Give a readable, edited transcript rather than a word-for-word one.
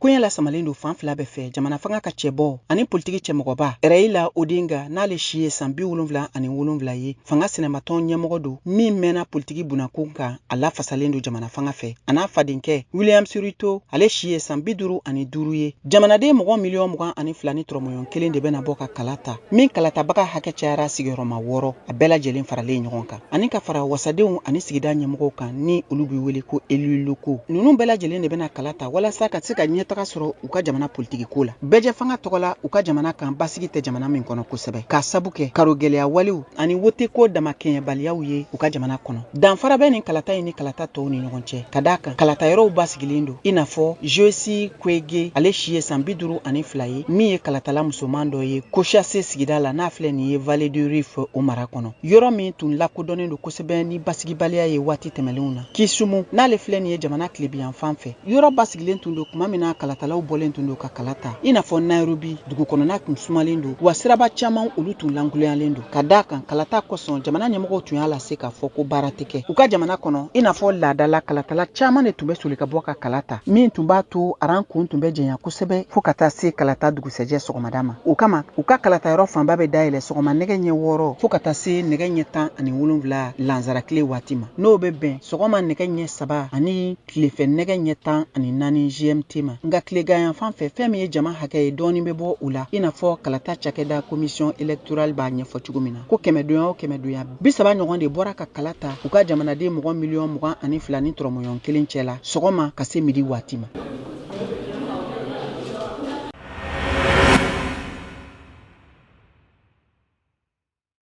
koɲɛ lasamalen don fan fila bɛɛ fɛ, jamana fanga ka cɛbɔ ani politiki cɛmɔgɔba Raila Odinga, n'ale si ye san 77 ye, fanga sinamatɔn ɲɛmɔgɔ don min mɛnna politiki bunakun kan, a lafasalen don jamana fanga fɛ, a n'a fadenkɛ William Ruto, ale si ye san 55 ye. Jamanaden mɔgɔ miliyɔn 22 ni tɔrɔmɔɲɔgɔn kelen de bɛna bɔ ka kala ta, min kalatabaga hakɛ cayara sigiyɔrɔma 6 a bɛɛ lajɛlen faralen ɲɔgɔn kan, ani ka fara wasadenw ani sigida ɲɛmɔgɔw kan ni olu bɛ wele ko élus locaux. Ninnu bɛɛ lajɛlen de bɛna kala ta walasa ka se ka ɲɛtaga sɔrɔ u ka jamana politiki ko la. Bɛɛjɛ fanga tɔgɔ la, u ka jamana kan basigi tɛ jamana min kɔnɔ kosɛbɛ, k'a sabu kɛ karo gɛlɛya walew ani woteko damakɛɲɛbaliyaw ye u ka jamana kɔnɔ. Danfara bɛ nin kalata in ni kalata tɔw ni ɲɔgɔn cɛ, ka d'a kan kalata yɔrɔw basigilen don, i n'a fɔ Joyce Kwege, ale si ye san 52 ye, min ye kalatala musoman dɔ ye Kochase sigida la, n'a filɛ nin ye Vallée du Rift o mara kɔnɔ, yɔrɔ min tun lakodɔnnen don kosɛbɛ ni basigibaliya ye waati tɛmɛnlenw na. Kisumu, n'ale filɛ nin ye jamana tilebiyanfan fɛ, yɔrɔ basigilen tun don tuma min na kalatalaw bɔlen tun don ka kala ta, i n'a fɔ Nairobi dugu kɔnɔna tun sumalen don, wa siraba caman olu tun lankolonyalen don, ka d'a kan kalata kosɔn jamana ɲɛmɔgɔw tun y'a lase k'a fɔ ko baara tɛ kɛ u ka jamana kɔnɔ. I n'a fɔ laadala kalatala caman de tun bɛ soli ka bɔ ka kala ta, min tun b'a to aran kun tun bɛ janya kosɛbɛ fo ka taa se kalata dugusɛjɛ sɔgɔmada ma. O kama, u ka kalata yɔrɔ fanba bɛ dayɛlɛ sɔgɔma nɛgɛ ɲɛ 6 fo ka taa se nɛgɛ ɲɛ 17 lanzarakile waati ma, n'o bɛ bɛn sɔgɔma nɛgɛ ɲɛ 3 ani tilefɛ nɛgɛ ɲɛ 14 GMT ma. Nka tilegan fan fɛ, fɛn min ye jama hakɛ ye, dɔɔni bɛ bɔ u la, i n'a fɔ kalata cakɛda Commission électorale b'a ɲɛfɔ cogo min na, ko kɛmɛdonya o kɛmɛdonya, 30 ɲɔgɔn de bɔra ka kala ta u ka jamanaden mɔgɔ miliyɔn 22 ni tɔrɔmɔɲɔgɔn kelen cɛ la, sɔgɔma ka se midi waati ma.